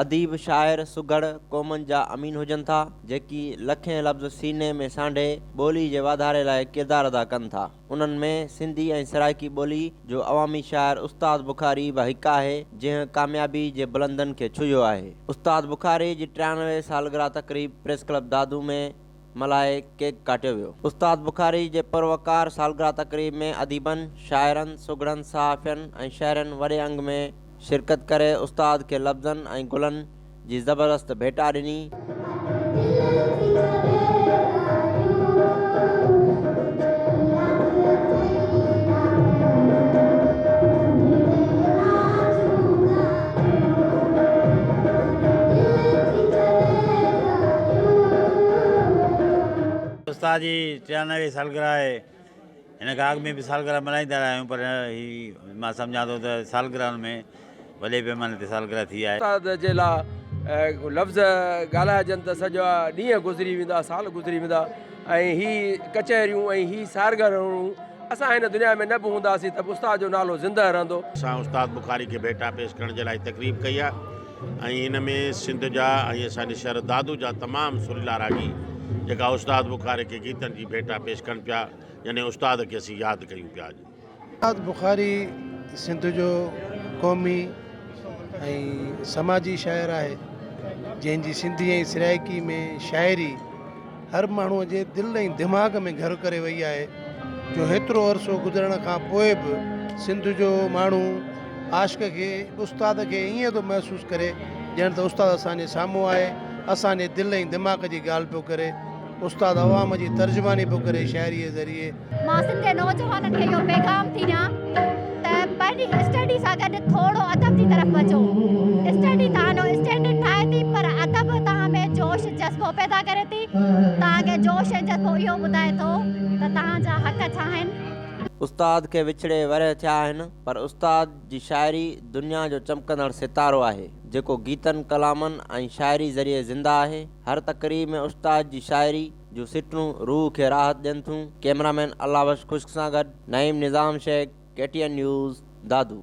اديب، شاعر، سگهڙ قومن جا امين هجن ٿا، جيڪي لکين لفظ سيني ۾ سانڍي ٻولي جي واڌاري لاء ڪردار ادا ڪن ٿا. انهن ۾ سنڌي ۽ سرائيڪي ٻولي جو عوامي شاعر استاد بخاري به هڪ آهي، جنهن ڪاميابي جي بلندين کي ڇهيو آهي. استاد بخاري جي 93 سالگرهه تقريب پريس ڪلب دادو ۾ ملهائي ڪيڪ ڪاٽيو ويو. استاد بخاري جي پروقار سالگرهه تقريب ۾ اديبن، شاعرن، سگهڙن، صحافين ۽ شهرين وڏي انگ ۾ شرڪت ڪري استاد کي لفظن ۽ گلن جي زبردست ڀيٽا ڏني. استاد جي 93 سالگرهه آهي. هن کان اڳ ۾ به سالگرهه ملهائيندا رهيا آهيون پر هي مان سمجهان ٿو ته سالگرهن ۾ وڏي پيماني تي سالگرهه ٿي آهي. استاد جي لاء لفظ ڳالهائجن ته سڄا ڏينهن گذري ويندا، سال گذري ويندا ۽ هي ڪچهريون ۽ هي سارگرهڻون اسان هن دنيا ۾ نه به هونداسين ته به استاد جو نالو زندهه رهندو. اسان استاد بخاري کي ڀيٽا پيش ڪرڻ جي لاء تقريب ڪئي آهي ۽ ان ۾ سنڌ جا ۽ اسان جي شهر دادو جا تمام سريلا راڳي جيڪا استاد بخاري کي گيتن جي ڀيٽا پيش ڪن پيا يعني استاد کي اسين ياد ڪيون پيا اڄ. استاد بخاري سنڌ جو قومي ۽ سماجي شاعر آهي جنهن جي سنڌي ۽ سرائيڪي ۾ شاعري هر ماڻهوء جي دل ۽ دماغ ۾ گهر ڪري وئي آهي جو هيترو عرصو گذرڻ کان پوء به سنڌ جو ماڻهو عاشق کي استاد کي ائين ٿو محسوس ڪري ڄڻ ته استاد اسان جي سامهون آهي اسان جي دل ۽ دماغ جي ڳالهه پيو ڪري استاد عوام جي ترجماني پيو ڪري شاعريء جي ذريعي. مان سنڌ جي نوجوانن کي اهو پيغام ٿي ڏيان ته پنهنجي اسٽڊي سان گڏ ٿورو ادب جي طرف اچو. اسٽڊي توهان جو اسٽينڊرڊ ٺاهي ٿي پر ادب توهان ۾ جوش جذبو پيدا ڪري ٿي. توهان کي جوش ۽ جذبو اهو ٻڌائي ٿو ته توهان جا حق ڇا آهن. استاد کي وڇڙي ورهيه ٿيا آهن پر استاد جي شاعري دنيا جو چمڪندڙ ستارو آهي جيڪو گيتن، ڪلامن ۽ شاعري ذريعي زنده آهي. هر تقريب ۾ استاد جي شاعري جون سٽون روح کي راحت ڏين ٿيون. ڪئميرا مين الله بخش خشڪ سان گڏ Naeem Nizam Shaikh, K T N news, Dadu.